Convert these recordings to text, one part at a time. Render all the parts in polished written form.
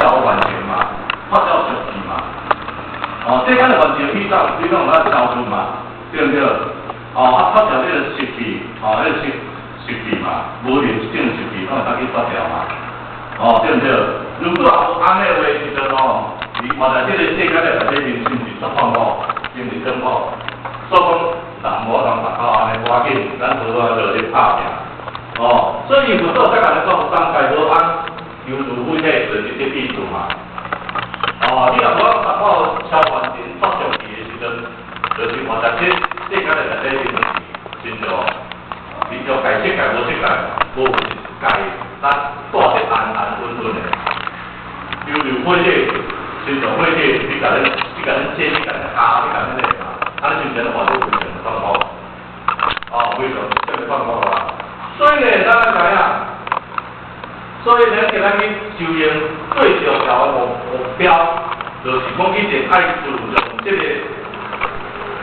了完成嘛，脫了俗氣嘛。哦，世間的凡情虛妄，你攏會當消除嘛，對毋對？哦，啊，脫掉這个習氣，哦，彼个習習氣嘛，無明這種習氣，攏會當去脫掉嘛。哦，對毋對？如果無按呢話時陣吼，你活在這个世間的內底，人生是足痛苦，真是痛苦。所以講，人無通達到按呢，無要緊，咱好好努力拍拼。哦，所以佛祖才共咱講，三界無安，猶如火體，就是這意思嘛。哦，你若無達到超凡塵脫俗氣的時陣，就是活在這世間的內底，親像親像界色界無色界，無一界咱住得安安穩穩的。猶如火體，親像火體，你共恁，你共恁這，你共恁敲，你共恁個，啊，你是毋是活得非常痛苦？哦，非常這個痛苦啊！所以呢，咱愛知影，所以咱今仔日修行最重要的目標，就是講一定愛注重這個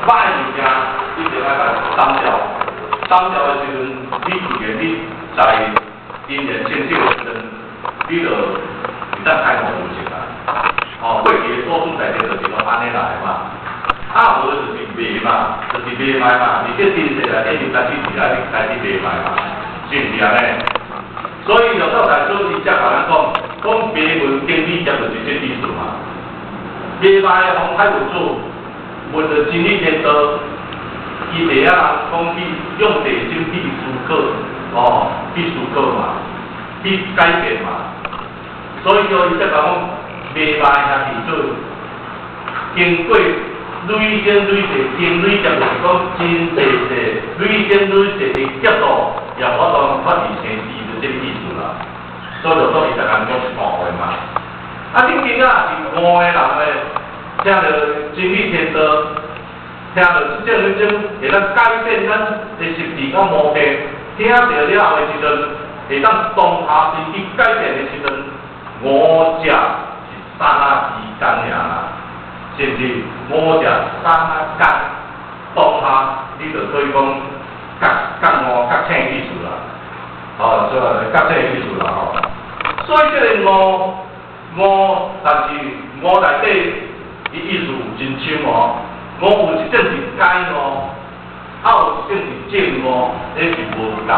歹物件，一定愛共斬掉。斬掉的時陣，你自然你在因緣成熟的時陣，你就會當開悟就成啊。哦，過去的祖師大德就是攏按呢來嘛。啊，無就是賣嘛，就是賣賣嘛。而且真實內底就開始是愛開始賣賣嘛，是毋是按呢？所以六祖大師伊才共咱講，講迷聞經理業就是這意思嘛。迷賣的方海佛祖，問著真理天道，伊袂曉人講去用內心去思考，哦，去思考嘛，去改變嘛。所以叫伊才共講迷賣兄弟做，經過累生累世，經累劫就是講真濟世，累生累世的劫度，也無法度脫離生死，就這個意思啦。所以就說伊才共講悟會嘛。啊，恁今仔是悟的人咧，聽著真理天道，聽著這種種會當改變咱的習氣佮毛病，聽著了後的時陣，會當當下時去改變的時陣，悟者是剎那之間爾啦，是毋是？悟者剎那間，當下你就可以講覺覺悟覺醒意思啦。哦，這個覺醒意思啦吼。所以這個悟悟，但是悟內底伊意思有真深哦。悟有一種是解悟，啊有一種是證悟，彼是無仝。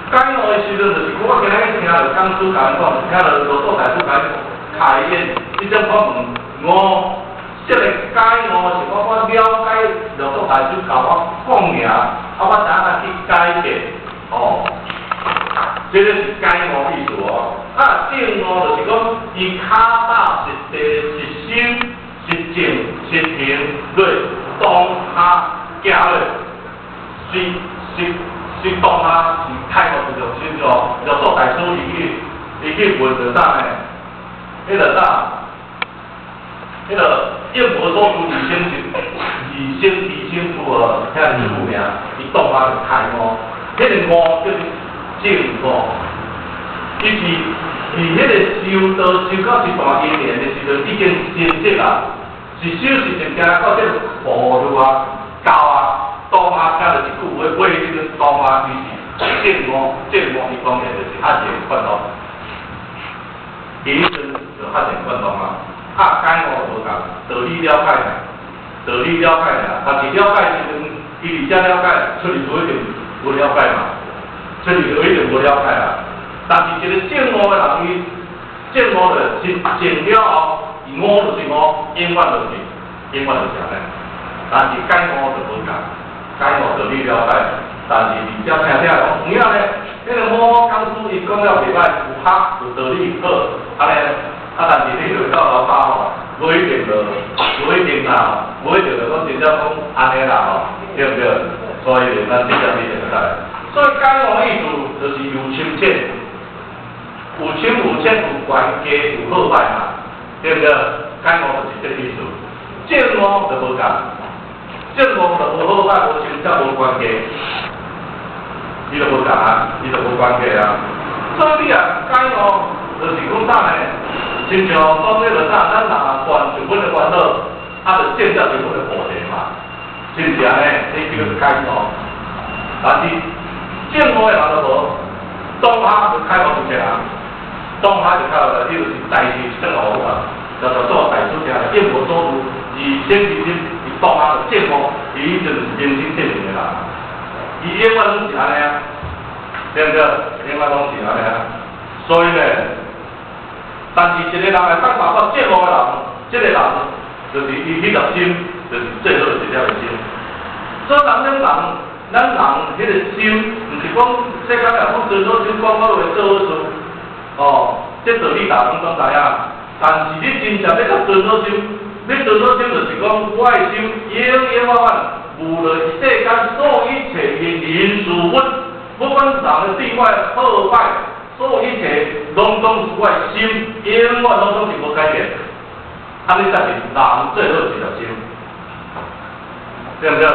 解悟的時陣，就是講我今仔日聽著講師共咱講，聽著羅祖大師共咱開演，這種法門悟，這個解悟是講我了解六祖大師共我講爾，啊我知影怎去改變，哦，這個是解悟意思哦。啊，證悟就是講，伊跤踏實地、實修、實證、實行落當下行落，是是是當下是開悟就親像六祖大師伊去問著啥呢？彼個啥？彼個應無所住而生是而生其心處啊，遐爾出名，伊當下就開悟，彼個悟叫做證悟，伊是佇彼個修道修到一段因緣的時陣，已經成熟啊，是修是正行到這個步路啊，到啊，當下聽著一句話，話時陣當下伊是證悟，證悟伊當然就是較濟快樂，伊彼陣就較濟快樂啊。啊，解悟無仝，道理了解，道理了解爾，但是了解時陣，伊佇遮了解，出去就一定無了解嘛，出去就一定無了解啊。但是一個證悟的人，伊證悟就是證了後，伊悟就是悟，永遠就是永遠就是按呢。但是解悟就無仝，解悟道理了解，但是佇遮聽聽講，有影咧，彼個某某講師伊講了袂歹，有學有道理好，按呢。啊，但是你落到老爸吼，無一定就，無一定啦，無一定就講真正講按呢啦吼，對毋對？所以咱這點你會知。所以解悟意思就是有深淺，有深有淺，有懸低，有好歹嘛，對毋對？解悟就是這個意思。證悟就無仝，證悟就無好歹，無深淺，無懸低，伊就無仝啊，伊就無關係啊。所以你若解悟，就是講啥呢？親像講這個啥，咱若斷一分的煩惱，啊，就證得一分的菩提嘛，是毋是按呢？這叫做解悟。但是證悟的人就無，當下就開悟就成啊，當下就開悟了，你就是代志算予就就做大師聽，應無所住，自性自心，伊當下就證悟，伊就是人生徹定的人。伊永遠攏是按呢啊，對毋對？永遠攏是按呢啊。所以呢，但是一個人會當達到證悟的人，這個人就是伊彼粒心，就是最好一粒的心。所以人咱人，咱人彼個心，毋是講世間人講存好心，講好話做好事，哦，這道理大家攏總知影。但是你真正欲佮存好心，你存好心就是講，我的心永永遠遠無論世間所有一切的人事物，不管人的對我好歹，所有一切攏總是我的心，永遠攏總是無改變。按呢才是人最好一粒心，對毋對？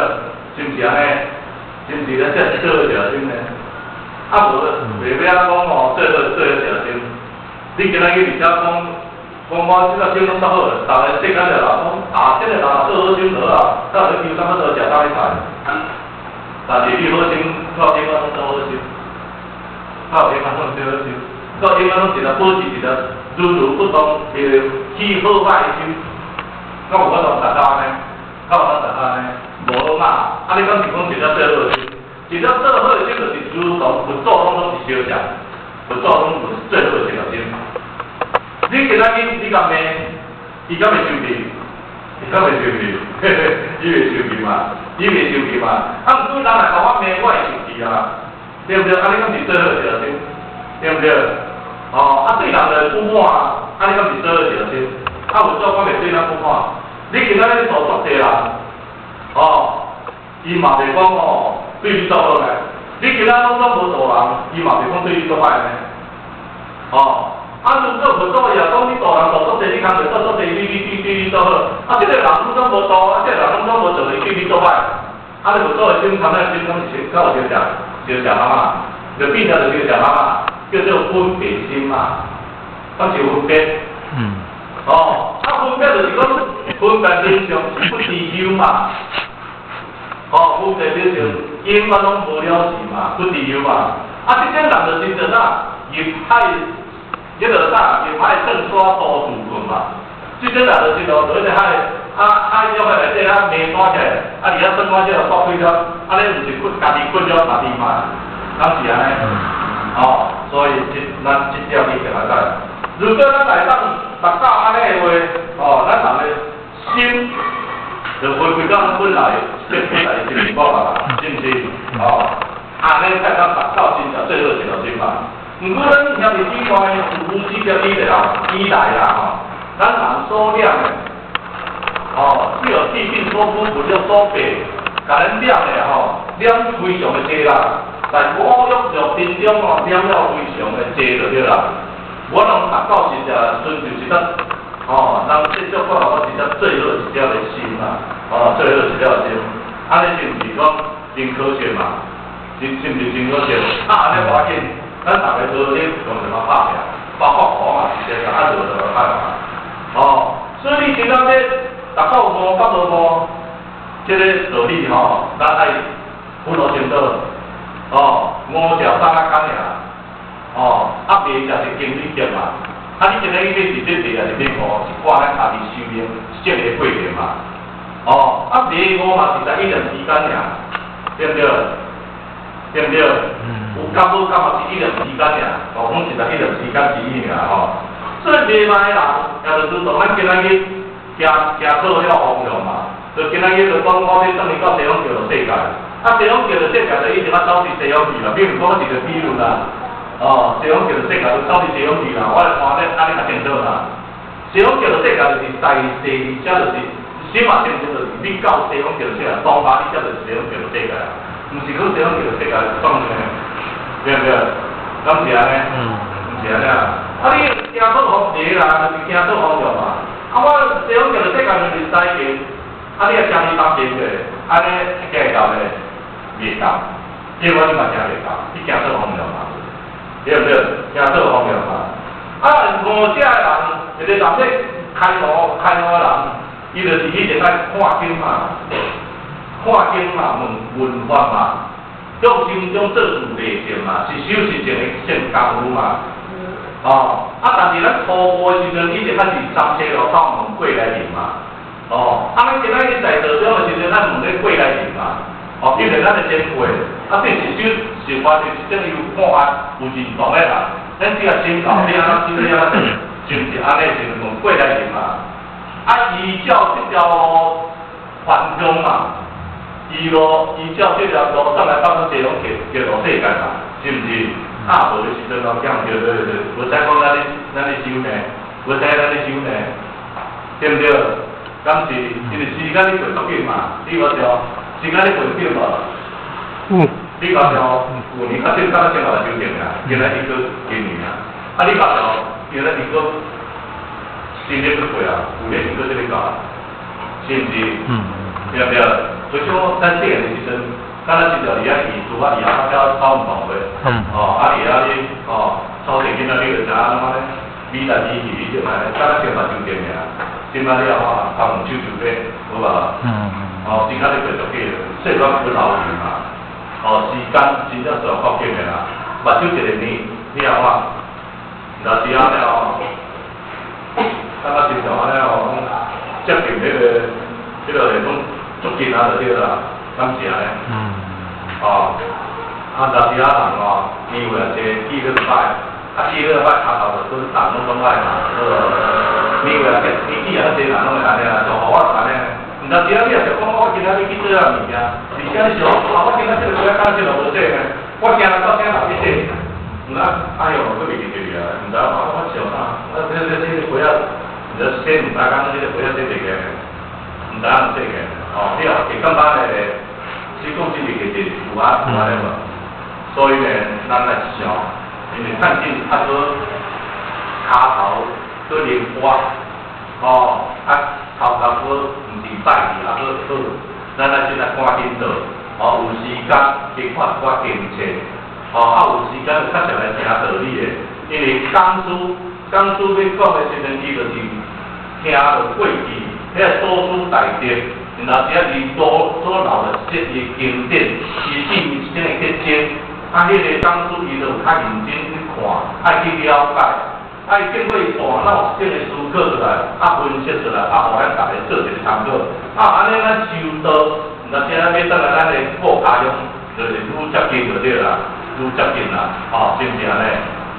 是毋是按呢？是毋是咧？這是最好一粒心呢？啊無，袂欲按怎講吼，最好最好一粒心。你今仔日佇遮講，講我這個心攏足好，逐个世間的人講，啊，這個人若做好心就好啊，才有咧求啥物都食啥物菜。但是你好心，到永遠攏做好心，到永遠攏做好心，到永遠攏一個保持一個如如不動，袂起好歹的心，敢有法度達到按呢？敢有法度達到按呢？無嘛，啊你敢是講一個最好的心？一個最好的心就是如同佛祖攏總是相像，佛祖攏就是最好的一個心。你今仔日你共罵，伊敢會生氣？伊敢會生氣？嘿嘿，伊袂生氣嘛？伊袂生氣嘛？啊，毋過人來共我罵，我會生氣啊，對毋對？按呢敢是最好的一個心？對毋對？哦，啊對人就不滿，按呢敢是最好的一個心？啊，佛祖敢會對咱不滿？你今仔日度足濟人，哦，伊嘛袂講哦，對你足好呢。你今仔攏總無度人，伊嘛袂講對你足歹呢。哦，啊，如果佛祖伊若講你度人度足濟，你工課做足濟，你你對你足好。啊，這個人攏總無度，啊，這個人攏總無做，伊對你足歹。啊，你佛祖的心，參咱心，敢是敢有相像？相像啊嘛，就變成就相像啊嘛，叫做分別心嘛，敢是有分別？嗯。哦，啊，分別就是講分別人相是不知休嘛。哦，分別人相永遠攏無了時嘛，不知休嘛。啊，這種人就真正啥？入海，彼個啥？入海轉沙多自困嘛。這種人就是哦，佇彼個海，啊海域內底啊，暝大起來，啊佇遐轉沙這個煞開了，按呢毋是困，家己困了家己嘛，敢是按呢？哦，所以這咱這點一定愛知。如果咱來當達到按呢的話，哦，咱人的心就回歸到咱本來，這本來的真面目啊，是毋是？哦，按呢才當達到真正最好一條心嘛。毋過咱兄弟姊妹自無始劫以來以來啦吼，咱人所念的，哦，只有地病所苦，物欲所迫，共咱念的吼，念非常的濟啦，在五欲六塵中哦，念了非常的濟就對啦。我攏達到真正純就一粒，哦，人這種講我一粒最好一粒的心啦，哦，最好一粒心，按呢是毋是講真可惜嘛？是是毋是真可惜？啊，按呢無要緊，咱逐个都咧用什麼拍拼，包括我嘛是這個，啊，就怎麼拍嘛？哦，所以你今仔日達到悟甲無悟，這個道理吼，咱愛分予清楚。哦，悟食三仔工爾，哦，啊迷食一經理劫嘛。啊，你今日欲是欲迷抑是欲悟，是看咱家己修行這个過程嘛。哦，啊迷悟嘛是在一念時間爾，對毋對？對毋對？有覺無覺嘛是一念時間爾，哦，講實在一念時間之一爾吼。所以迷茫的人，也就是說，咱今仔日行行錯了方向嘛。就今仔日就講，我欲轉去到西方極樂世界，啊，西方極樂世界就一定愛走佇西方去啦。比如講一個比喻啦，哦，西方極樂世界就走佇西方去啦。我來看咧，按呢較清楚啦。西方極樂世界就是在世，而且就是起碼清楚就是你到西方極樂世界，當下你才就是西方極樂世界啊，毋是去西方極樂世界轉呢，對毋對？敢是按呢？毋是按呢啊？啊，你行錯方向啦，就是行錯方向嘛。啊，我西方極樂世界就是西行，啊，你若行佇東行咧，按呢行會到咧？袂到，因為你嘛行袂到，你行錯方向嘛，對毋對？行錯方向嘛。啊，悟者的人，一個人咧開悟開悟的人，伊就是一定愛看經嘛，看經嘛，問問法嘛，向心中做事內證嘛，是修實證的聖功夫嘛。哦，啊，但是咱初步的時陣，一直較是三車路口問過來人嘛。哦，啊，咱今仔日在道場的時陣，咱問咧過來人嘛。哦，因為咱的前輩，啊，變是少受發的這種有看法有認同的人，咱只要先教你按怎，你按怎，是毋是按呢？是問過來人嘛。啊，依照這條路環境嘛，依路依照這條路上來到咱西方極極樂世界嘛，是毋是？啊，無的時陣攏講對對對，無使講咱咧修呢，無使咱咧修呢，對毋對？敢是因為時間咧過足緊嘛，你有想時間咧過緊無？嗯。你講像舊年較正，敢若先來修行啊，今仔日閣今年啊，啊你講像今仔日閣新年閣過啊，舊年閣這個到，是毋是？嗯。對毋對？所以講，咱細漢的時陣，敢若親像佇遐藝術啊，伊也較操毋同話。嗯。哦，啊佇遐咧，哦，操練囡仔，你就知影怎啊咧，美來美去，你就安尼，敢若先嘛修行爾，這擺了吼，頭毛手手背，有無？嗯。哦，時間咧過足緊，歲月不饒人嘛。哦，時間真正是較緊的啦，目睭一個年，你也看，若是按呢哦，感覺親像按呢哦，講接近彼個是講足近啊，就對啦，敢是按呢？嗯。哦，啊，若是啊人哦，年歲也濟，記好歹，啊記好歹，跤頭就滾動攏總歹嘛，對無？年歲也濟，年紀也濟人攏會按呢啦，像予我就按呢。毋知時啊，你若想講我今仔日去做啥物件，而且你想，啊，我今仔這個鞋敢這個無洗呢？我行來到啥人去洗？毋知，哎喲，閣袂記得去啊！毋知我想啥？我這個鞋仔，毋知洗毋知敢這個鞋仔洗袂個？毋知按怎洗個？哦，你也會感覺咧，是講真是會記有啊有按呢無？所以呢，咱來想，因為看見啊，閣跤頭閣靈活，哦，啊頭殼閣毋是歹去，啊閣好，咱愛現在趕緊做，哦，有時間去看一寡經冊，哦，啊有時間就較常來聽道理的，因為講師講師欲講的時陣，伊就是聽著過去彼個祖師大德，若是啊伊所所留的這個經典，伊是毋是真會結晶？啊，彼個講師伊就有較認真去看，愛去了解。啊，伊經過伊大腦一種的思考出來，啊分析出來，啊，予咱逐个做一個參考。啊，按呢咱修道，若是咱欲轉來咱的故家鄉，就是愈接近就對啦，愈接近啦，吼，是毋是按呢？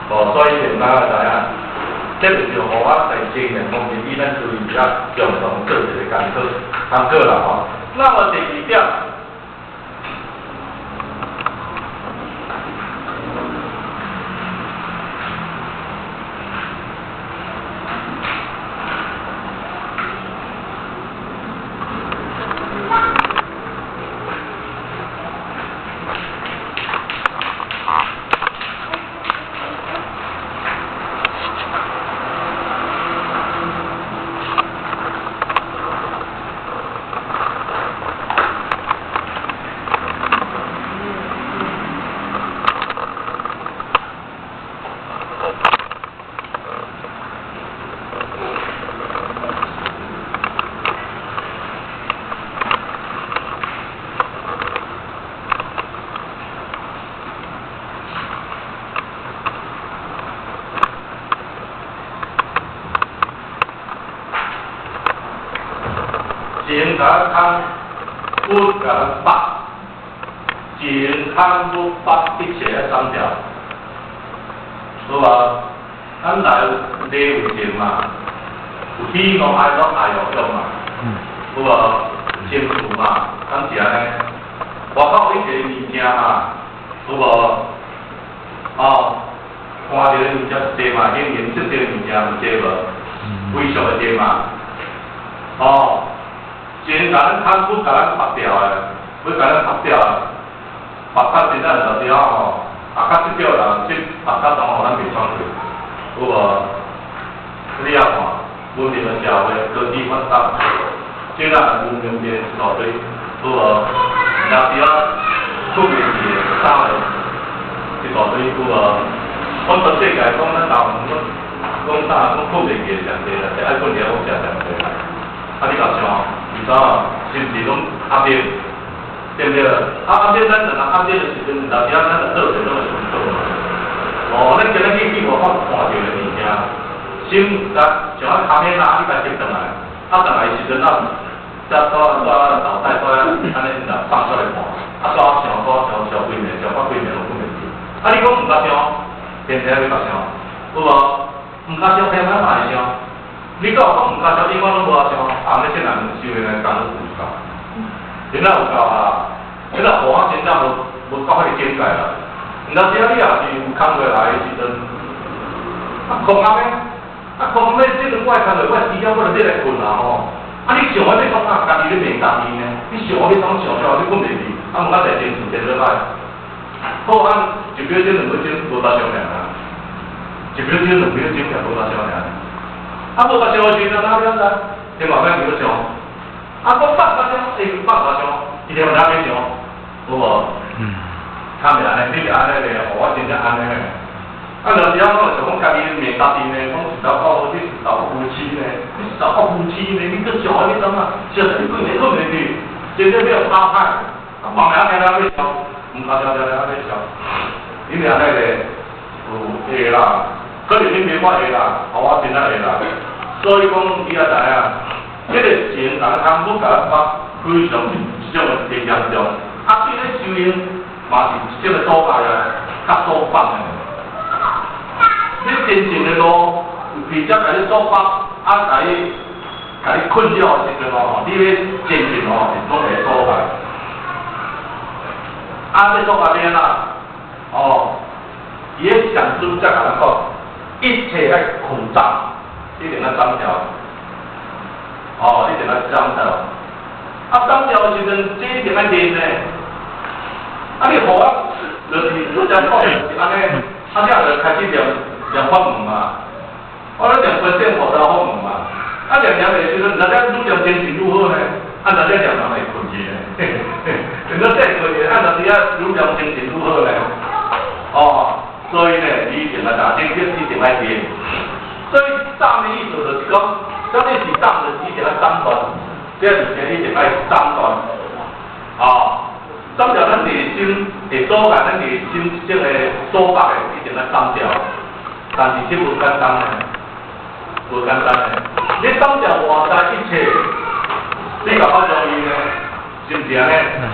哦，所以咱會知影，這就是予我在經驗方面，比咱可以較共同做一個工課，工課啦吼。那麼第二點。前空不共咱縛，前空不縛一切的三條，好無？咱來有禮有情嘛，有喜怒哀樂愛欲欲嘛，有無？情緒嘛，敢是按呢？外口有一個物件嘛，有無？哦，看著的物件濟嘛，形形色色的物件有濟無？非常的濟嘛，哦。先共咱空骨共咱縛掉的，欲共咱縛掉的，縛甲真正有時吼，啊，較這少人，這縛甲當予咱袂爽快，有無？你也看，文明的社會科技發達，這咱文明變一大堆，有無？若是啊，困袂去的，啥的，一大堆，有無？我全世界講咱台灣講講啥，講困袂去的上濟啦，這愛困覺攏食上濟啦。啊，你若想，毋知影是毋是攏壓力，對毋對？啊，壓力咱若壓力的時陣，有時啊，咱若做者攏會順做嘛。哦，咱今日去去外口看著的物件，心甲像啊卡片啊，你共接轉來，啊轉來時陣啊，才煞煞腦袋煞按呢啦放出來看，啊煞想煞想想幾暝，想到幾暝攏睏袂去。啊，你講毋共想，天天欲共想，有無？毋共想，偏偏嘛會想。你閣有講毋共想，永遠攏無愛想，啊，你這人修煉的功夫有夠，真正有夠啊！你若無啊，真正無無到彼个境界啦。毋知時啊，你若是有空落來的時陣，啊空暗的，啊空暗的，這陣我會空落，我時間我就欲來睏啊吼。啊，你想啊欲創啊，家己咧罵家己呢？你想啊欲創想想啊，你睏袂去，啊，毋敢在堅持堅落來。好啊，一秒鐘、兩秒鐘無達傷爾啊，一秒鐘、兩秒鐘也無達傷爾。啊，無達傷的時陣，哪了知？電話欲去想，啊，講放較傷，會放較傷，伊就哪欲想，有無？嗯。較袂按呢，你是按呢咧，我真正按呢。啊，有時仔我就想講家己罵家己呢，講是老狗，你是老夫妻呢，你是老夫妻呢，你閣想啊，你怎啊？想你規暝睏袂去，真正欲拍歹，啊，慢慢聽了欲想，毋敢聽聽了欲想，你是按呢咧，有會啦，可能你袂我會啦，我真正會啦。所以講，你也知影，這个情人通要共咱縛非常一種的嚴重，啊，對咧修行嘛是一種的阻礙啊，較所放的。你真正的路，直接共你所縛，啊，共你困擾的時陣哦，你欲前進哦，是攏會阻礙。啊，這阻礙欲按怎？哦，伊咧上尊才共咱講，一切愛苦斬，一定愛斬掉。哦，一定愛斬掉。啊，斬掉的時陣，這一定愛練呢。啊，你予我，就是拄才講是按呢，啊，了就開始念念法門嘛。我咧念觀世菩薩法門嘛。啊，念念的時陣，若才愈念精神愈好呢。啊，若才念人會睏去呢。嘿嘿，若才會睏去，啊，若時啊愈念精神愈好呢。哦，所以呢，你一定愛打，這一定愛練。所以斬的意思就是講，啥物是斬，就是一定愛斬斷，這物件一定愛斬斷。哦，斬掉咱內心會阻礙咱內心這個所縛的，一定愛斬掉。但是這無簡單的，無簡單的。你斬掉外在一切，你共我容易呢？是毋是按呢？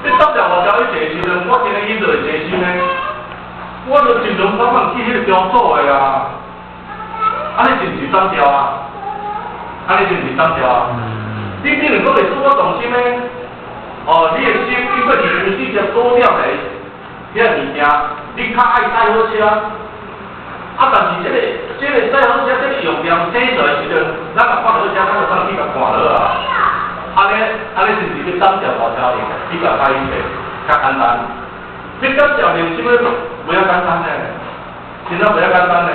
你斬掉外在一切時陣，我今日去做靜心呢，我就盡量可能去彼個場所的啊。啊，你是毋是斬掉啊？啊，你是毋是斬掉啊？你比如講會使我動心呢？哦，你的心經過24節所了的遐物件，你較愛賽好車。啊，但是這個賽好車，這個用念生出來時陣，咱若看好車，咱就當去共看落啊。按呢，按呢是毋是欲斬掉外在比較較易勢，較簡單？欲斬掉內心的袂遐簡單呢，真正袂遐簡單呢。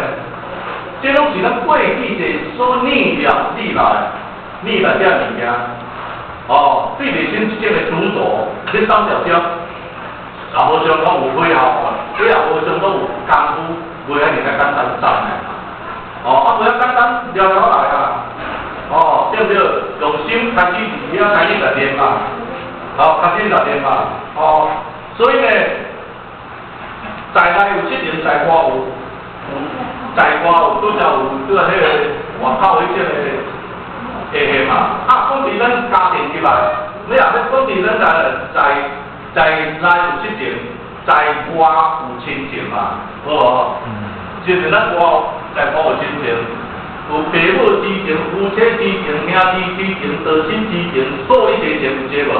這攏是咱過去世所孽業累來，累來這物件。哦，對內心這種的執著，你斬掉掉，也無像講有火候，你也無像講有功夫，袂遐爾簡單斬的。哦，啊，袂遐簡單了了來啊。哦，對毋對？用心開始伫遐開始來練嘛，哦，開始來練嘛，哦，所以呢，在內有七情，在外有，在外有，拄才有拄才彼个外口彼種的下下嘛。啊，講佇咱家庭入來，你若欲講佇咱在內有七情，在外有親情嘛，好無？就是咱外在外有親情，有父母之情、夫妻之情、兄弟之情、道親之情、素禮之情，有這無？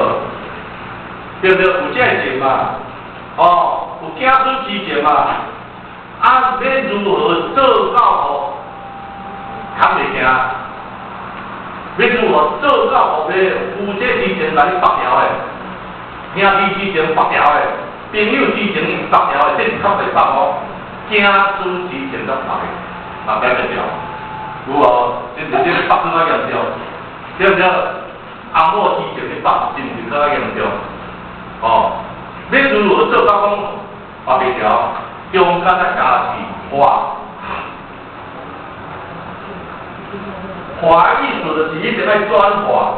對毋對？有這個情嘛？哦，有子孫之情嘛？啊，欲如何做到予崁袂行？欲如何做到予這夫妻之情共你縛牢的，兄弟之情縛牢的，朋友之情縛牢的，這是較袂縛哦。子孫之情才縛的，嘛解袂掉。有無？這是這個縛較嚴重，對毋對？翁某之情的縛，是毋是較嚴重？哦，欲如何做到講縛袂牢？中間愛加持化，化的意思就是一定愛轉化。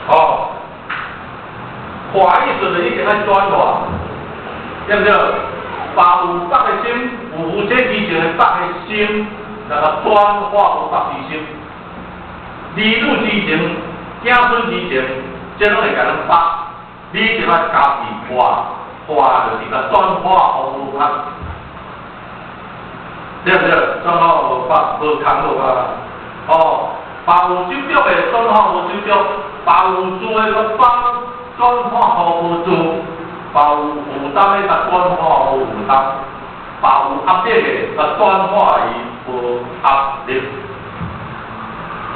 哦，化意思就已經愛轉化，對毋對？把有縛的心，有夫妻之情的縛的心，來共轉化無縛之心。兒女之情、子孫之情，這攏會共咱縛。你就愛家己化，化就是共轉化無縛，對毋對？轉化無縛，無空無縛。哦，把有執著的轉化無執著，把有住的閣轉化無住，把有負擔的共轉化無負擔，把有壓力的共轉化伊無壓力，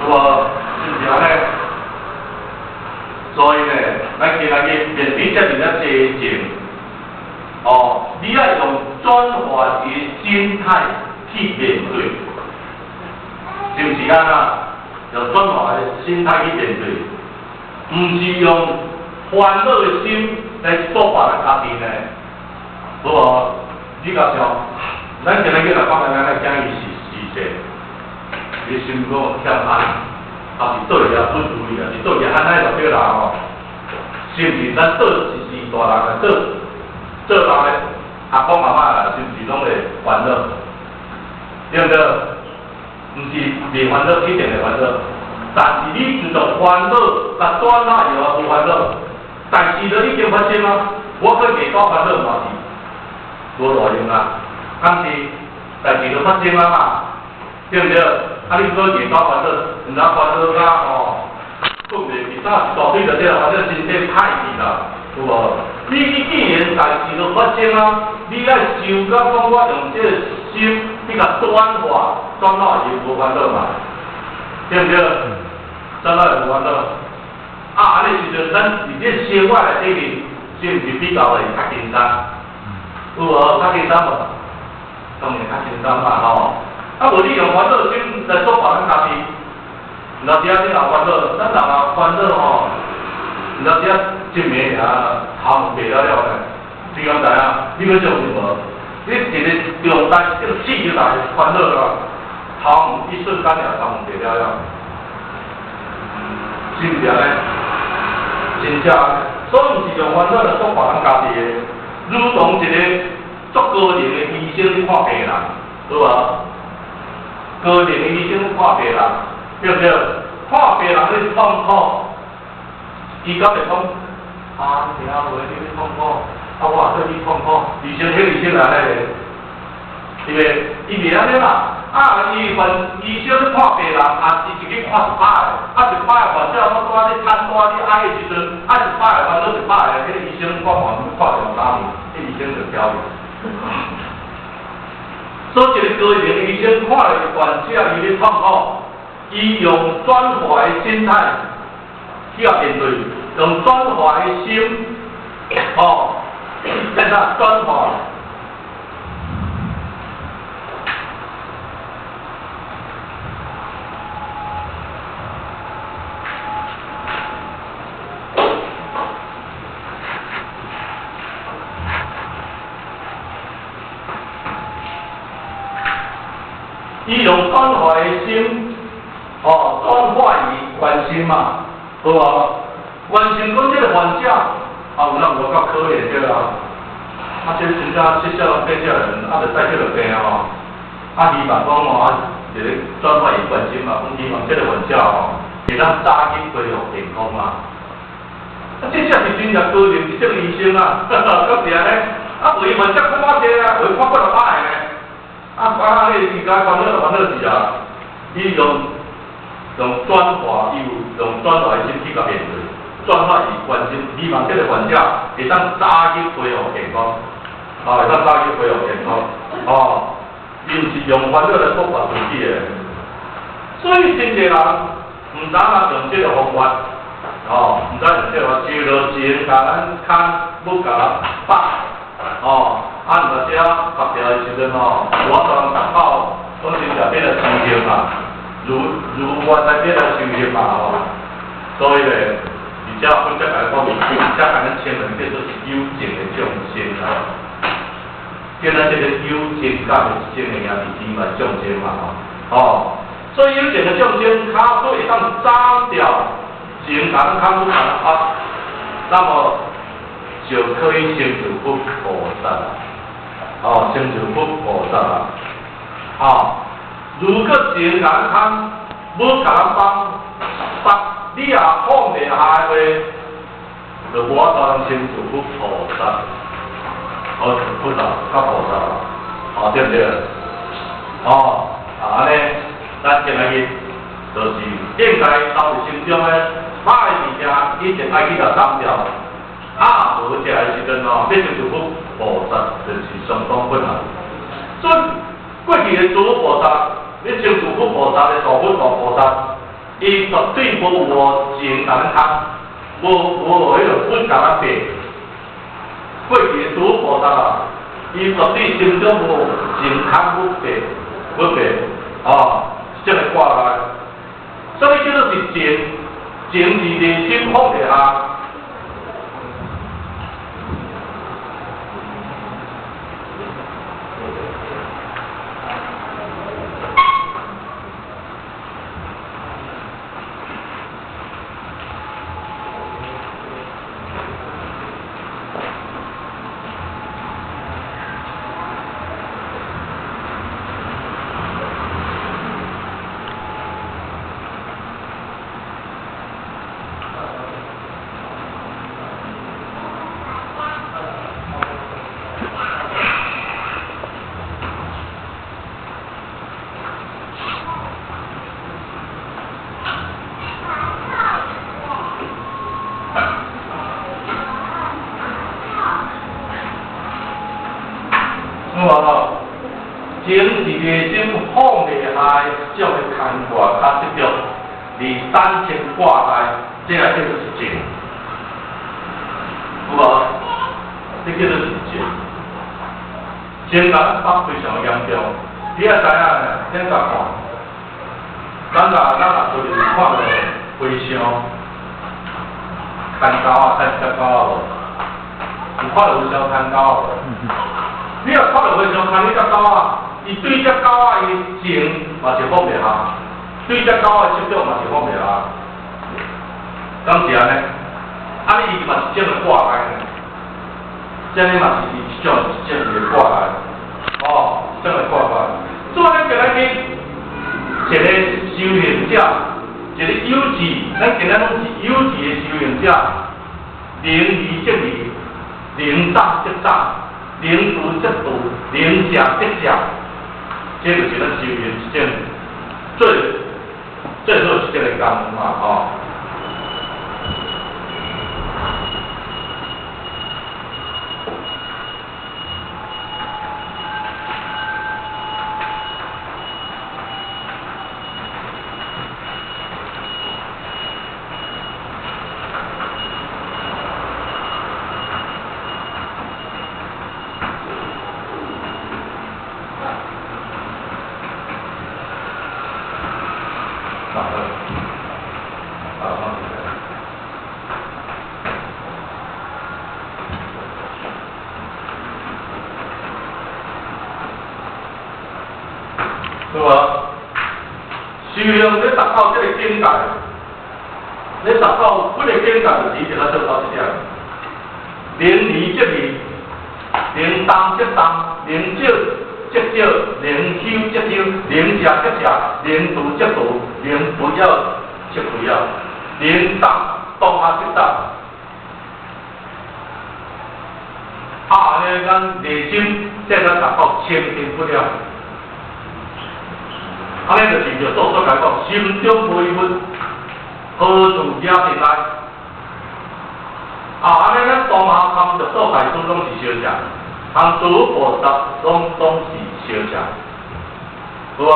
有無？是毋是按呢？所以呢，咱今仔日面對遮爾仔濟情，哦，你愛用轉化的心態去面對，是毋是按呢？用轉化的心態去面對，毋是用煩惱的心來束縛咱家己呢？好無？你若想，咱今仔日若講咱來講伊是是者，你心講欠愛，抑是倒去遐不如意，抑是倒去按呢就對啦吼。是毋是？咱做一時大人啊，做做人的阿公阿嬤啊，是毋是攏會煩惱？對毋對？毋是袂煩惱，一定會煩惱。但是你就從煩惱，共轉化以後無煩惱，代誌都已經發生啊！我閣袂夠煩惱嘛是無路用啊，敢是代誌都發生啊嘛，對毋對？啊，你閣袂夠煩惱，毋知煩惱甲吼，睏袂去，早一大堆就對啦，反正身體歹去啦，有無？你既然代誌都發生啊，你愛想到講我用這個心去共轉化，轉化就無煩惱嘛，對毋對？轉化就無煩惱。啊，按呢時陣，咱佇這生活內底面，是毋是比較會較輕鬆？有無？較輕鬆無？當然較輕鬆嘛吼。啊，無你用煩惱心來束縛咱家己，有當時啊，你若煩惱，咱人若煩惱吼，有當時啊，一暝爾頭毛白了了呢。你敢知影？你欲相信無？你一个重大這個死就來煩惱啦，頭毛一瞬間爾頭毛白了了，是毋是按呢？真正，所以毋是用煩惱來束縛咱家己的，如同一个足高齡的醫生咧看病人，對無？高齡的醫生看病人，對毋對？看病人咧痛苦，伊敢會講啊？你聽話，你咧痛苦，啊，我也對你痛苦。醫生，彼醫生按呢個，伊袂，伊袂按呢啦。啊，伊問醫生咧看病人，也是一去看100个，啊，100个患者攏蹛咧攤蹛咧哀的時陣，啊，100个煩惱100个，彼個醫生看看看兩三年，彼醫生就飄去。所以一個高齡的醫生看著患者伊咧痛苦，伊用轉化的心態去共面對，用轉化的心，哦，變啥轉化？伊用轉化的心，哦，轉化伊關心嘛，好無？關心講這個患者，啊，有哪有夠可憐對啦？啊，這真正這少人這少人，啊，著帶這個病吼，啊，希望講吼，啊，一个轉化伊關心嘛，講希望這個患者吼，會當早日恢復健康嘛。啊，這才是真正高齡一種醫生啊，哈哈，敢是按呢？啊，無伊患者看較濟啊，有看幾若百个呢。啊啊！彼伊共煩惱煩惱是啊，伊用轉化，伊有用轉化的心去共面對，轉化伊關心，希望這個患者會當早日恢復健康，啊，會當早日恢復健康，哦，伊毋是用煩惱來束縛自己的，所以真濟人毋知影用這個方法，哦，毋知用這個方法，就落錢共咱牽，欲共咱縛，哦。啊，有當時啊，縛著的時陣吼，無法度通達到，講真正變來修行嘛，如如願來變來修行嘛吼。所以咧，而且佛才共咱講，才共咱稱為叫做有情的眾生啦。叫咱這個有情感的這個名字，天來眾生嘛吼。哦，所以有情的眾生，跤腿會當斬掉情共咱牽欲共咱縛，那麼就可以成就佛菩薩。哦，成就佛菩薩啦。哦，如果情共咱空，無共咱放，放你若放袂下的話，就無法度成就佛菩薩。哦，佛陀甲菩薩，哦，對毋對？哦，啊按呢，咱今仔日就是應該投入心中咧，歹物件一定愛去共斬掉。啊，無這个時陣哦，欲成就佛菩薩就是相當困難。所以過去的諸佛菩薩，欲成就佛菩薩的大佛大菩薩，伊絕對無有情共咱空，無無彼個佛共咱白。過去的諸佛菩薩啊，伊絕對心中無情空佛白，佛白，哦，這個掛來。所以叫做是情，情是內心放袂下。情是內心放袂下的一種的牽掛較執著，而產生掛礙，這個叫做是情，有無？這叫做是情。情共咱縛非常嚴重，你也知影呢？恁甲看，咱若出去看著和尚牽狗仔，牽一隻狗仔無？有看著和尚牽狗仔無？你若看著和尚牽彼隻狗仔，伊對隻狗仔伊情嘛是放袂下，對隻狗仔執著嘛是放袂下，敢是按呢？啊，伊嘛是一種的掛礙呢，這呢嘛是伊一種一種的掛礙，哦，一種的掛礙。所以咱今仔日一個修行者，一個有志，咱今仔攏是有志的修行者，能離則離，能斷則斷，能除則除，能捨則捨。這就是咱修行一種最最好一種的功夫嘛，吼。對無？修行你達到這個境界，你達到這個境界，就是一定要做到這點。能離則離，能動則動，能少則少，能修則修，能捨則捨，能除則除，能不要則不要，能動當下則動。啊，按呢，咱內心才會達到清淨不了。按呢就是叫做所講，心中無一物，何處惹塵埃？啊，按呢咱當下參著祖大師攏是相像，參諸菩薩攏總是相像，有無？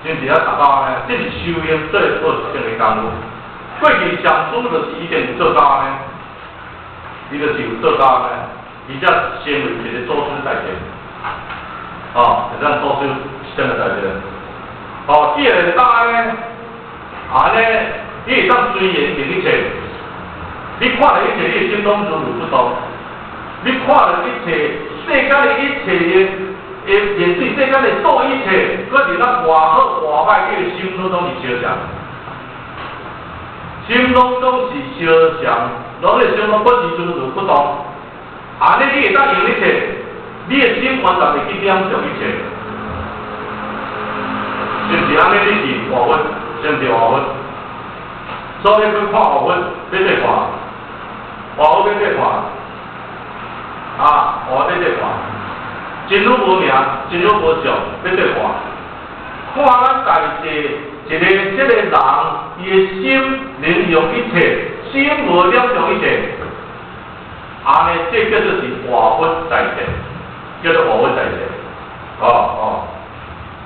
真是遐達到按呢，這是修行最好一種的功夫。過去禪師就是一定有做到按呢，伊就是有做到按呢，伊才成為一個祖師大德。哦，是咱祖師啥物代誌？哦，既然會當按呢，按呢，你會當隨緣行一切，你看著一切，你的心攏如如不動。你看著一切世間的一切的面對世間的所有一切，閣是咱偌好偌歹，你的心攏總是相像，心攏總是相像。攏你心攏不是如如不動。按呢你會當用一切，你的心完全會去染著一切，是毋是按呢？你是活佛，是毋是活佛？所以去看活佛，欲怎看？活佛欲怎看？啊，活佛欲怎看？真如無名，真如無相，欲怎看？看咱在世一個這個人，伊的心能容一切，心無染著一切。按呢，這叫做是活佛在世，叫做活佛在世。哦哦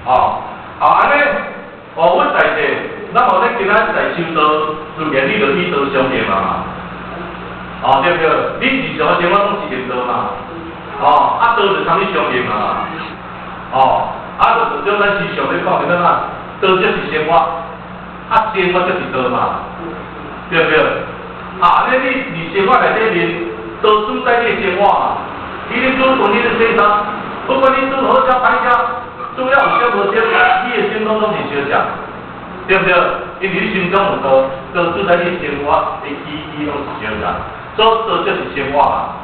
哦，啊按呢，活佛在世，咱無咧今仔在修道，自然你就與道相應啊。哦，對毋對？你日常的生活攏是練道嘛。哦，啊道就參你相應啊。哦，啊就像咱時常咧講的怎啊？道則是生活，啊生活則是道嘛，對毋對？啊，按呢你佇生活內底面，道主宰你的生活嘛。你咧煮飯，你咧洗衫，不管你煮好食歹食，煮了有啥無啥，你的心攏總是相食，對毋對？因為你心中有道，道主宰你生活的起居攏是相食，所以道則是生活嘛。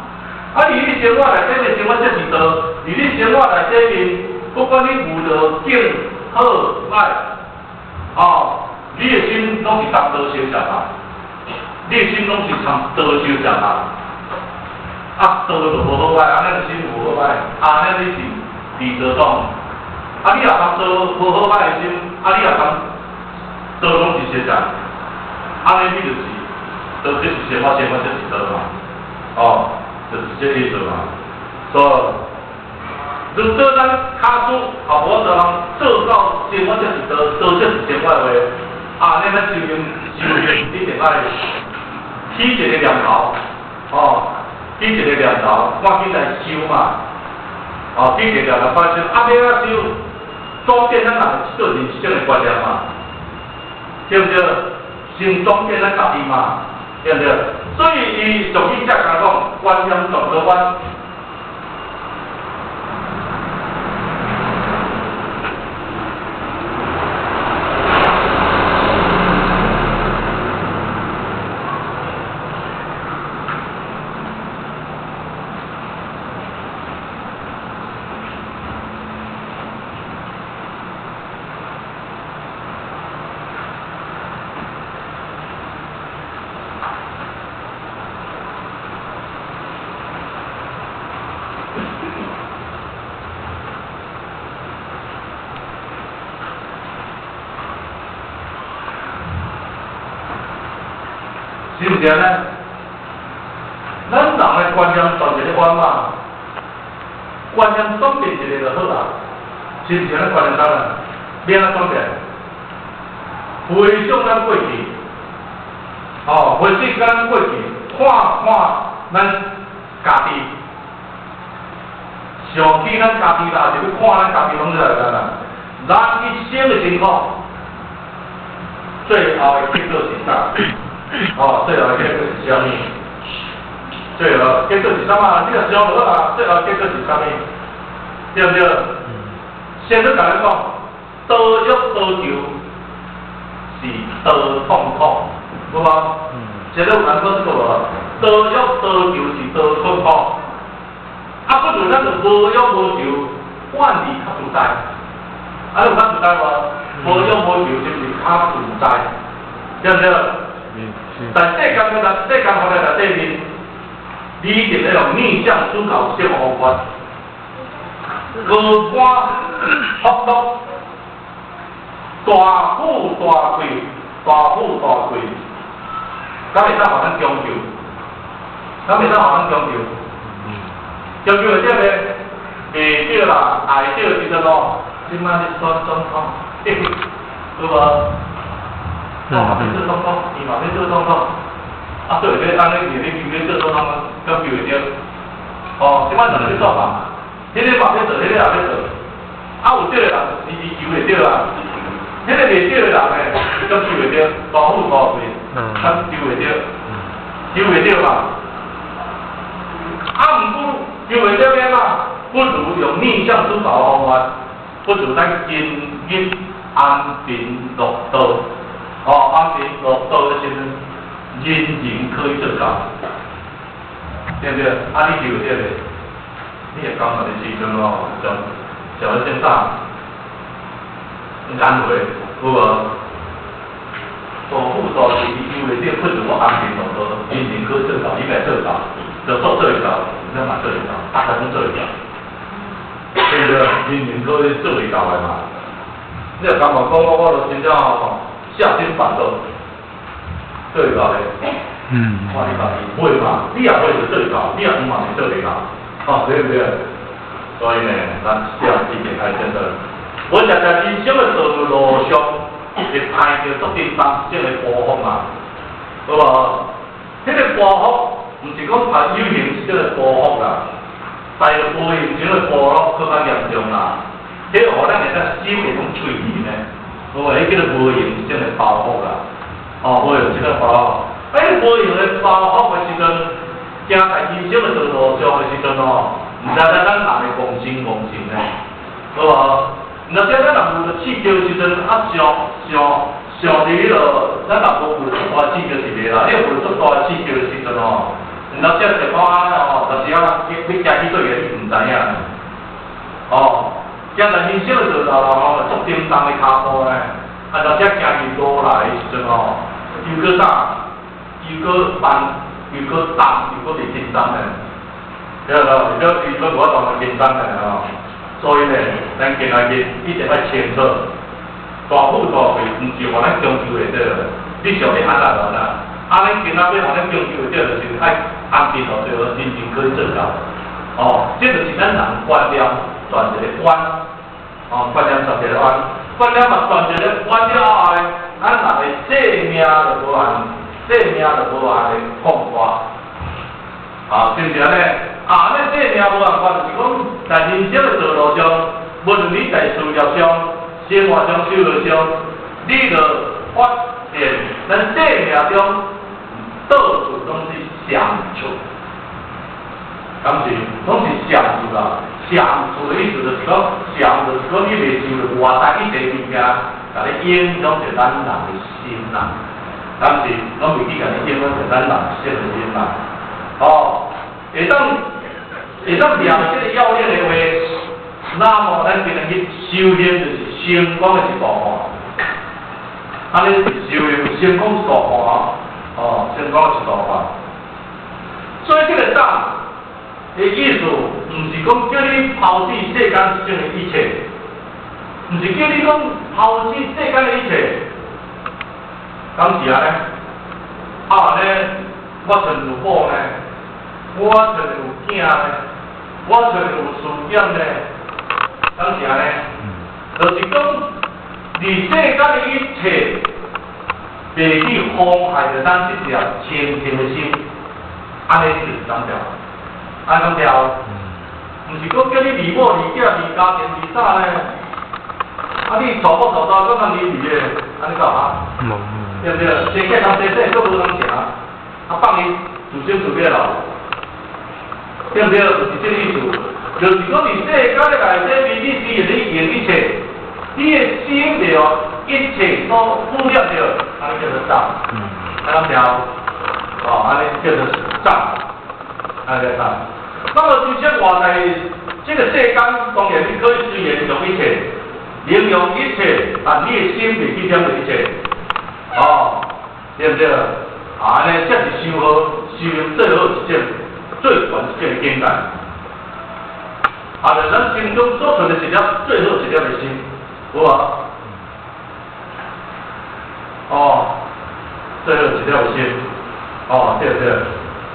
啊，佇你生活內底的生活則是道，佇你生活內底面，不管你遇著境好歹，哦，你的心攏是參道相食嘛，你的心攏是參道相食嘛。啊，道就無好歹，按呢心無好歹，按呢你是佇道中。啊，你若參道無好歹的心，啊，你若參道攏是相食，按呢你就是道，這是生活，生活這是道嘛，哦，就是這個意思嘛。所以，如果咱跤數也無法度做到生活這是道，道這是生活的話，按呢咱修行修行一定愛起一個念頭，哦，起一個念頭，趕緊來修嘛，哦，起一個念頭趕緊修，啊，欲按怎修？轉變咱人這個人生的觀念嘛，對毋對？先轉變咱家己嘛，對毋對？所以伊俗語才共講，觀念轉個彎。是毋是按呢？咱人的觀念轉一個彎嘛，觀念轉變一個就好啦。是毋是按呢觀念轉啊？欲按怎轉變？回想咱過去，哦，回想咱過去，看看咱家己，想起咱家己啦，是欲看咱家己攏出來啦。人一生的辛苦，最後的結果是啥？哦，最後的結果是啥物？最後結果是啥物？你若想無啊，最後結果是啥物？對毋對？先去共咱講，多欲多求是多痛苦，有無？先有人講這個無？多欲多求是多痛苦，啊，不如咱就無欲無求，反而較自在。啊，有較自在無？無欲無求，是毋是較自在？對毋對？在世間的世間法的內底面，你一定要用逆向思考這個方法，高官福祿，大富大貴，大富大貴，敢會當予咱強求？敢會當予咱強求？強求會對袂？袂對啦，愛對時陣哦，這擺咧選總統，有無？我嘛欲做總統，伊嘛欲做總統，啊，對，欲按呢硬咧求咧做總統，敢求會著？哦，這擺人咧做嘛，彼个嘛欲做，彼个也欲做，啊，有對的人是伊求會著啦，彼个袂對的人呢，敢求會著？大富大貴，敢求會著？求袂著嘛？啊，毋過求袂著欲按怎？不如用逆向思考的方法，不如咱今日安貧樂道。哦，安貧樂道的時陣，人人可以做到，對毋對？啊，你就這个，你會感覺的時陣哦，上上咧先生，難為有無？大富大貴，伊有的這困住我安平路都人人可以做到，你來做到，就做做會到，咱嘛做會到，大家攏做會到，對毋對？人人可以做會到的嘛。你若感覺講我，我就真正吼下心辦到，做會到咧。看你家己會嘛？你也會就做會到，你也毋嘛是做袂到，吼，對毋對？所以呢，咱這一定愛清楚。我常常人生的道路上，會碰著足沉重種的包袱嘛，好無？彼個包袱，毋是講啊有形這個包袱啦，但是無形這個包袱閣較嚴重啦。彼個予咱會當心會攏脆去呢，好無？彼叫做無形這個包袱啦，哦，無形這個包袱。哎，無形的包袱的時陣，行在人生的道路上的時陣哦，毋知影咱人會戇心戇心呢，好無？毋知影咱人有著刺激的時陣，啊上上上佇彼落，咱人無有足大刺激是袂啦，你若有足大刺激的時陣哦，毋知影一寡哦，就是啊，你行去佗个你毋知影呢，哦，行在人生的道路吼，足沉重的跤步呢，啊，若只行起路來的時陣哦，又閣啥？又閣慢，又閣重，又閣袂輕鬆呢，對無？伊閣伊閣無法度輕鬆呢吼。所以呢，咱今仔日一定愛清楚，大富大貴毋是予咱強求會到，你想欲按怎就按怎。啊，咱今仔欲予咱強求會到，就是愛安定落對，人人可以做到。哦，這就是咱人觀念轉一个彎，哦，觀念轉一个彎，觀念嘛轉一個彎了後呢，咱人的生命就無限，生命就無限的擴大。啊，是毋是按呢？啊，按呢生命無限寬，就是講在人生的道路上，無論你在事業上、生活上、收入上，你就發現咱生命中到處攏是善處，敢是？攏是善處啦。善處的意思就是講，善就是講你袂受著外在一切物件，共你影響著咱人的心啦。敢是？攏袂去共你影響著咱人性的心啦。哦，會當掠這個要領的話，那麼咱今日去修煉就是成功的一大半。按呢修煉成功一大半，哦，成功一大半。所以這個藏的意思，毋是講叫你拋棄世間上的一切，毋是叫你講拋棄世間的一切，敢是按呢？啊，按呢，我揣有某呢？我揣有囝呢？我揣有事業呢？敢是按呢？就是講，佇世間的一切，袂去妨害著咱這粒清淨的心，按呢就是敢對？按呢敢對？毋是講叫你離某、離囝、離家庭、離啥呢？啊，你娶某娶查閣通離離的，按呢夠哈？對毋對？生囝通生細，閣無人食，啊放伊自生自滅咯，對毋對？就是這個意思，就是講佇世間的內底，你雖然你用一切，你的心袂予一切所污染著，按呢叫做藏，按呢對？哦，按呢叫做藏，按呢叫藏。那麼其實外在這個世間，當然你可以隨緣用一切，利用一切，但你的心袂去染著一切，哦，對毋對？啊，按呢才是修好，修行最好一種、最懸一種的境界。啊，就咱心中所存的一粒最好一粒的心，有無？哦，最好一粒的心，哦，對對。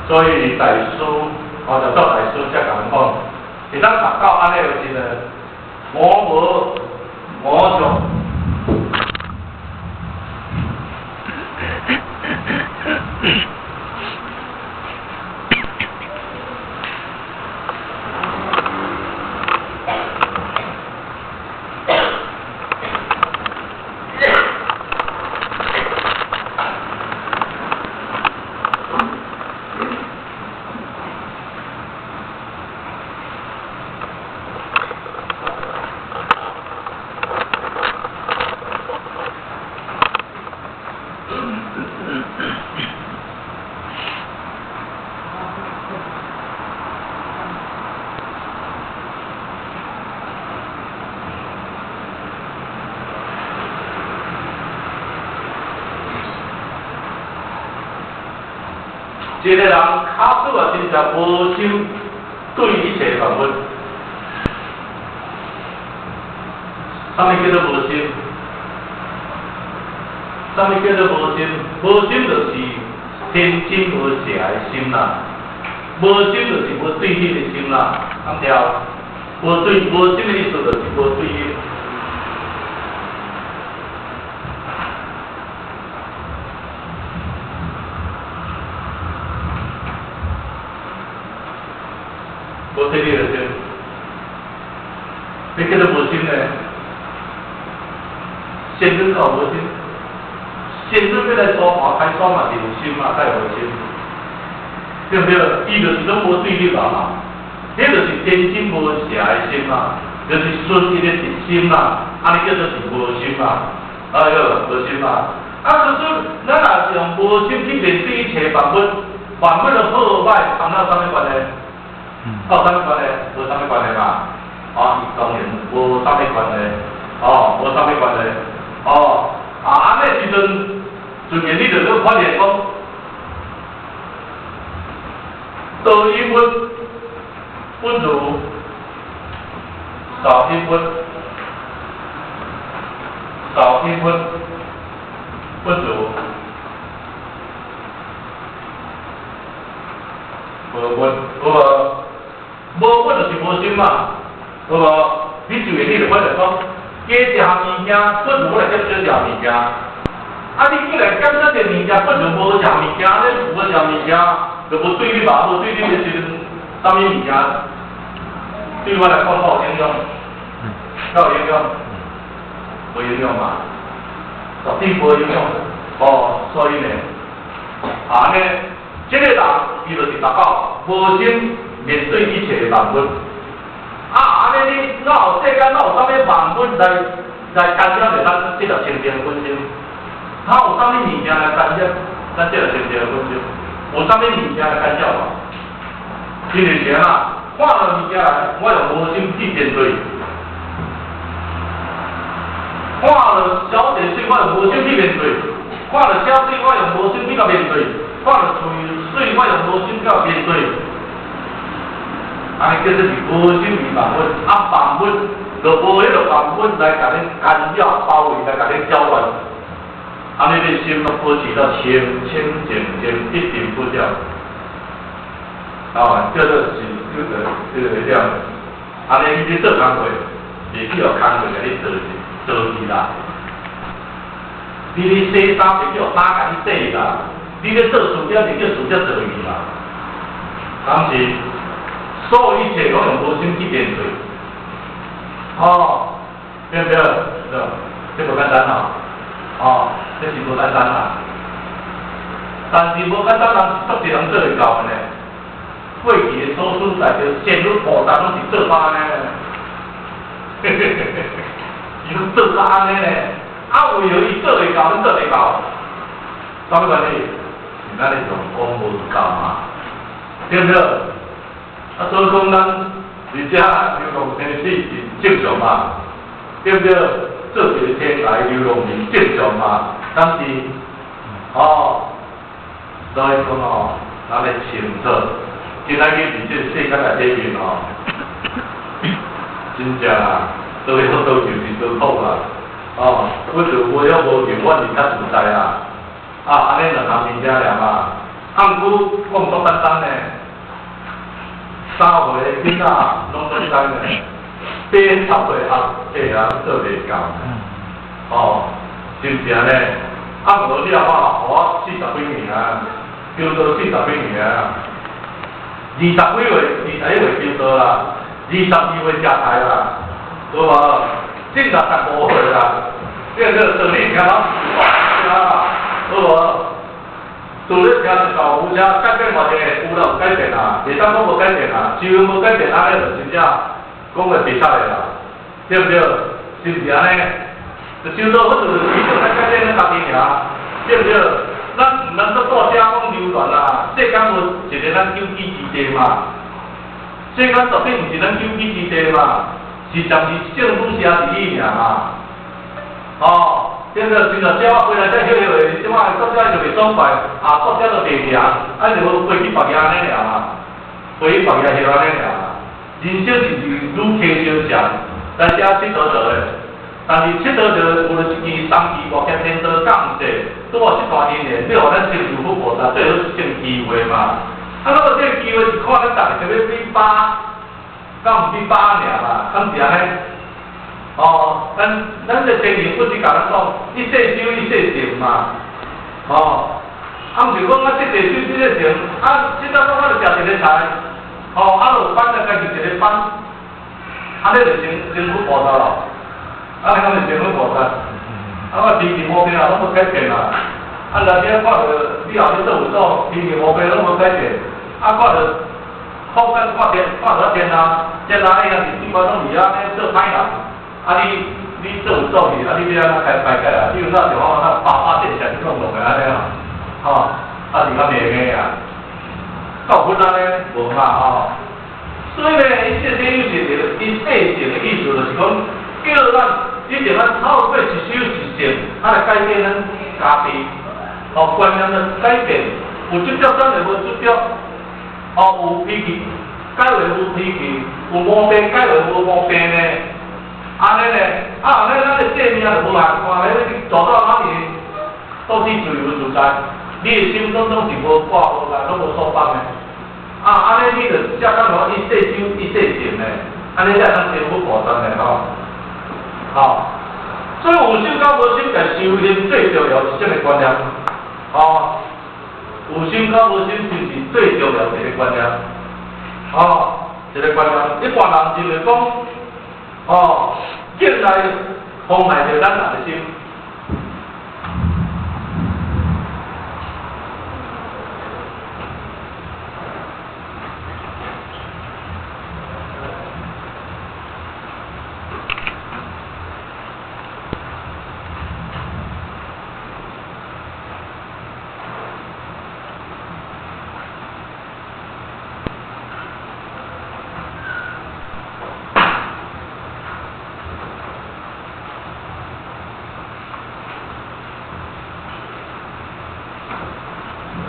所以大師，哦，就做大師才共阮講，會當達到按呢個時陣，我無我相。一个人假使啊真正無心對一切萬物，啥物叫做無心？啥物叫做無心？無心就是天真無邪的心啦，無心就是無對立的心啦，對毋對？無對無心的意思就是無對立。無對立的心，你叫做無心呢？仙人夠無心，仙人欲來沙盤開山嘛是有心嘛，才會無心，對毋對？伊就是攏無對立啊，彼就是天真無邪的心嘛，就是純一的一心嘛，按呢叫做是無心嘛，哎喲，無心嘛。啊，可是咱若是用無心去面對一切萬物，萬物的好歹，參咱有啥物關係？有啥物關係？無啥物關係嘛。啊，伊當然無啥物關係，哦，無啥物關係，哦，啊，按呢時陣，自然你就閣發現講，多一物不如少一物，少一物不如無物，有無？無物就是無心嘛，有無？你就會你就發現講，加一項物件，不如我來減少一項物件。啊，你既然減少一個物件，不如無一項物件，你無一項物件，就無對立嘛，無對立的時陣，啥物物件對我來講較有影響？較有影響？無影響嘛，絕對無影響。哦，所以呢，啊呢，這個人伊就是達到無心面對一切的萬物。啊，按呢你哪有世間哪有啥物萬物來來干擾著咱這條清淨本心？哪有啥物物件來干擾咱這條清淨本心？有啥物物件來干擾無？因為是按怎？看著物件來，我用無心去面對；看著小電水，我用無心去面對；看著小水，我用無心去共面對；看著喙水，我用無心去共面對。按呢叫做是無心於萬物，啊萬物就無彼个萬物來共你干擾、包圍，來共你攪亂。按呢你心攏保持到清清淨淨，一塵不染。啊，叫做是叫做這個點？按呢你咧做工課，袂去予工課共你做去做去啦。你咧洗衫，袂去予衫共你洗啦。你咧做事業，袂叫事業做去啦。敢是？所有一切攏用無心去面對。哦，對毋對？對，這無簡單吼。哦，這是無簡單啦。但是無簡單，人是足濟人做會到的呢。過去的祖師大德、仙女菩薩攏是做法按呢，嘿嘿嘿嘿，伊攏做甲按呢呢。啊，為何伊做會到，恁做袂到？啥物原因？是咱的用功無夠嘛，對毋對？啊，所以講咱佇遮流浪生死是正常嘛，對毋對？做一個天才流浪是正常嘛，但是，哦，所以講哦，咱會清楚，今仔日佇這個世間內底面哦，真正啊，多曉多受是多苦啦，哦，阮就無曉無求，阮是較自在啦，啊，按呢兩項物件爾嘛，啊，毋過講足簡單呢。三歲的囡仔攏總知呢，八十歲阿伯啊做袂到，哦，是毋是按呢？啊，無了啊，予我四十幾年啊，修道四十幾年啊，二十幾歲、21歲修道啦，22歲食菜啦，對無？這65歲啦，這個道理聽攏啊，對無？除了聽一道有啥改變，嘛是會有啦，有改變啊，袂當講無改變啊，只要無改變，按呢就真正講話袂使的啦，對毋對？是毋是按呢？就修道，阮就是追求愛改變咱家己爾，對毋對？咱毋通閣住遮講流傳啊，世間無一個咱久居之地嘛，世間絕對毋是咱久居之地嘛，是暫時聖女寫佇裡爾嘛，哦。對不對？真濟鳥仔飛來遮歇歇的，這擺國家就袂爽快，啊，國家就袂行，啊就飛去別个按呢爾嘛，飛去別个歇按呢爾嘛。人生是愈溪相長，來遮佚佗佗的，但是佚佗佗有了一支三支外欠天道降世，拄好這段姻緣，你予咱成就佛菩薩最好一種機會嘛。啊，那個這個機會是看咱逐个欲比饱，敢毋比飽爾嘛？敢是按呢？哦，咱這前人不是共咱講，一世修一世成嘛。哦，啊，毋是講啊，這世修這世成，啊，這陣講我就食一个菜，哦，啊，就班啊，家己一个班，按呢就成佛菩薩咯。按呢敢是成佛菩薩？啊，我脾氣毛病啊，攏無改變啊。啊，來遮看著你後日做有做，脾氣毛病攏無改變。啊，看著苦干看天，看著天啊，天啊，哎呀，是怎擺攏是按呢做歹人。啊你做有做去，啊你欲按怎開排解啊？你有哪想法哪八八電線弄落來按呢啊？吼，啊是較袂用的啊。夠分按呢？無嘛吼。所以呢，一切皆有是一切性的意思，就是講叫咱一定愛透過一修一性，啊來改變咱家己，哦觀念的改變，有執著轉為無執著，哦有脾氣改為無脾氣，有毛病改為無毛病呢。按呢呢，啊，按呢咱的生命就無限看咧，你走到哪裡，到處自由自在，你的心攏總是無掛無礙，攏無束縛的。啊，按呢你就才感覺一世修一世成的，按呢才會當成佛菩薩的吼。吼，所以有心佮無心，在修行最重要是啥物觀念？吼，有心佮無心，就是最重要一個觀念。吼，一個觀念，一般人認為講。哦，境來妨礙著咱人的心。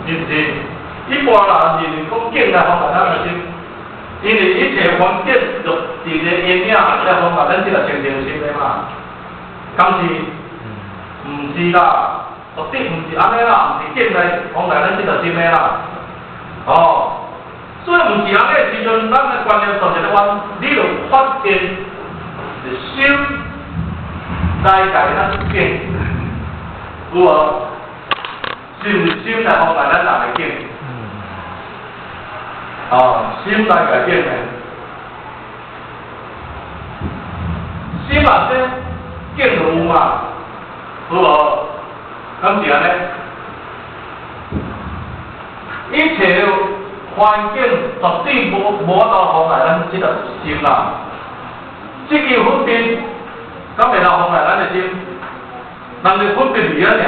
是毋是？一般人認為講境來妨礙咱的心，因為一切環境就佇咧陰影來妨礙咱這個清淨心的嘛，敢是？毋是啦，絕對毋是按呢啦，毋是境來妨礙咱這個心的啦。哦，所以毋是按呢時陣，咱的觀念做一個彎，你就發現心來共咱境，有無？是毋是心來妨礙咱人的境？哦，心來改變的。心若生，境就有嘛，有無？敢是按呢？一切環境絕對無法度妨礙咱這個心啦。這個分別，敢會當妨礙咱的心？人的分別佇遐爾，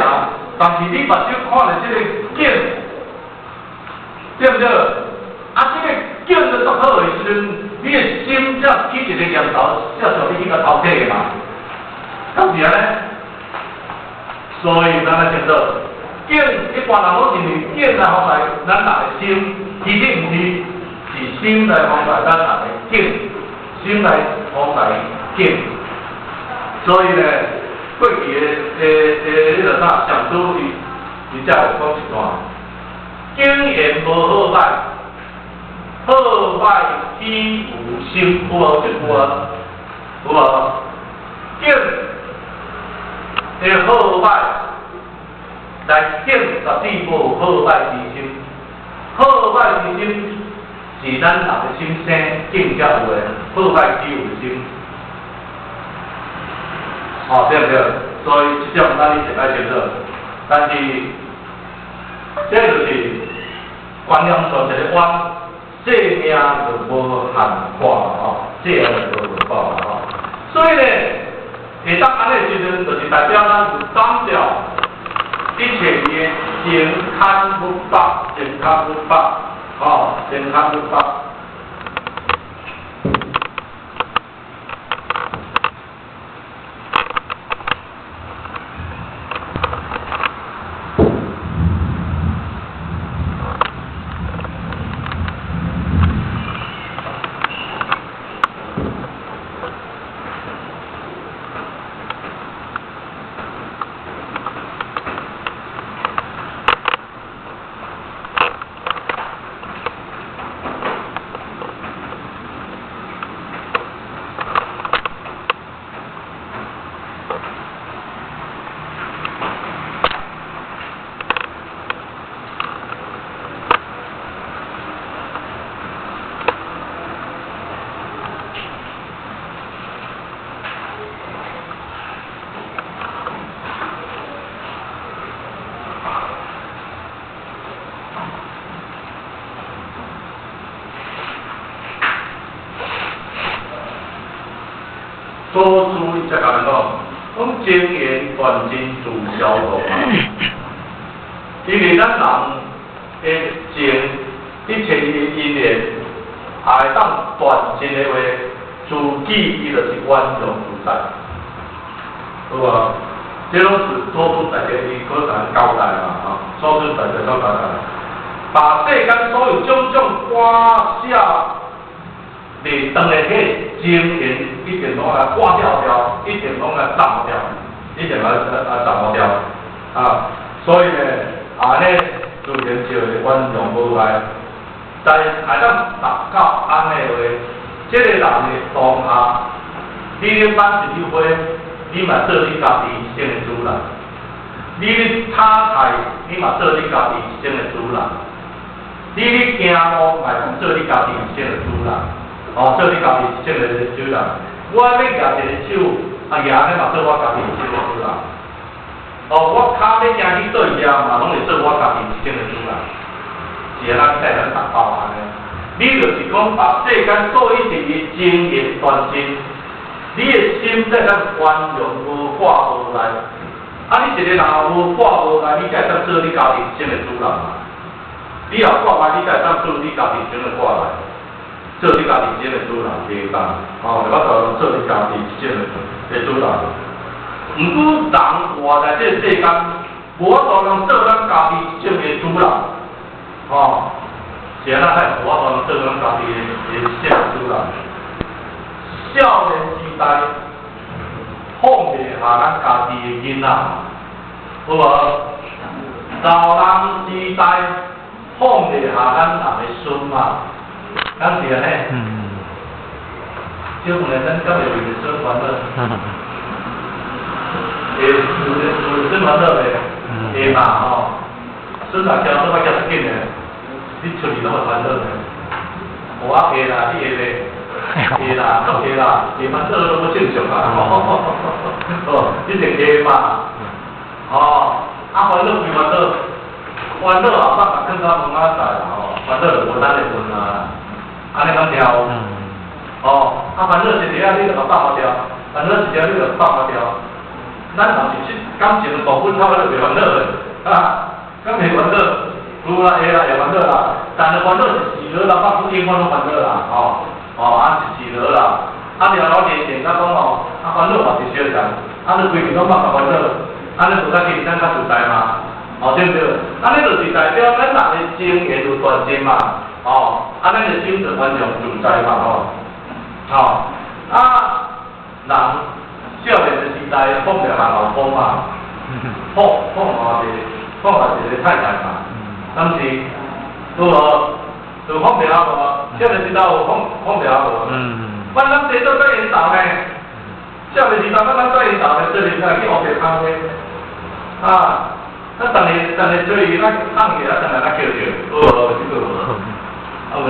但是你目睭看著這個景，對毋對？啊，這個景都足好的時陣，你的心才起一個念頭，才想欲去共偷摕的嘛。敢是按呢？所以咱愛清楚，境一般人攏認為境來妨礙咱人的心，其實毋是，是心來妨礙咱人的境，心來妨礙境。所以呢，過去的彼個啥，禪師伊才有講一段，境緣無好歹，好歹起有心，有無這句話？有無？境的好歹，來境絕對無好歹之心，好歹之心是咱人的心生境才有的，好歹起有心。哦，對毋對？所以這點咱一定愛清楚。但是，這就是觀念上一個彎，生命就無限看吼，這樣就無限看吼。所以呢，會當按呢時陣，就是代表咱有斬掉一切的情牽欲縛，情牽欲縛，吼，情牽欲縛。講情緣斷盡自消落嘛，因為咱人的情，一切的因緣，也會當斷盡的話，自己伊就是圓融自在，好無？這攏是祖師大德伊閣共咱交代嘛，吼，祖師大德所交代，把世間所有種種割捨袂斷的彼个情緣，一定攏來割掉掉，一定攏來斬掉，一定來來斬掉，啊，所以呢，按呢自然就會圓融無礙，但會當達到按呢話，這個人的當下，你咧挽一支花，你嘛做你家己一生的主人；你咧炒菜，你嘛做你家己一生的主人；你咧行路，嘛做你家己一生的主人。哦，做你家己一生的主人。我欲舉一个手，啊，舉按呢嘛做我家己一生的主人。哦，我跤欲行去佗位嘛，攏會做我家己一生的主人。是按怎才會當達到按呢？你就是講把世間所有一切的情緣斷盡，你的心才當圓融無掛無礙。啊，你一個人無掛無礙，你才會當做你家己一生的主人嘛。你若掛礙，你才會當做你家己一生的掛礙。做你家己一生的主人，袂當，哦，袂法度做你家己一生的主人。毋過人活在這個世間，無法度通做咱家己一生的主人，哦，是按怎才無法度通做咱家己的一生的主人？少年時代放袂下咱家己的囡仔，有無？老人時代放袂下咱人的孫嘛，敢是按呢？嗯。小問咱敢會為著孫煩惱？會有有孫煩惱袂？會嘛吼？孫若交孫仔交得緊的，你出去攏會煩惱的。我會啦，你會袂？會啦，攏會啦，會煩惱攏無正常啊！哦，一定會嘛。哦，啊煩惱歸煩惱，煩惱後擺囥較門仔在啦吼，煩惱就無咱的份啊。按呢敢對？哦，啊煩惱一日啊，你就共放掉；煩惱一日，你就放掉。咱若是這感情的部分，差不多袂煩惱的，啊，敢袂煩惱？有啦，會啦，會煩惱啦。但是煩惱是時落啦，百永遠攏煩惱啦，吼，哦，啊是時落啦。啊，了老年前甲講吼，啊煩惱嘛是相仝，啊你規日攏莫共煩惱，按呢無較緊，咱較自在嘛，哦對毋對？按呢就是代表咱人的情緣有斷盡嘛，哦，啊咱的心就圓融自在嘛，吼，吼，啊人少年的時代放袂下老公嘛，放放下一個放下一個太太嘛，敢是？有無？有放袂下無？少年時代有放放袂下無？阮咱這做做緣投呢，少年時代咱咱做緣投呢，做年代去烏白空呢，啊，咱逐年逐年追伊，咱放起來，逐日咱叫著，有無？這個無？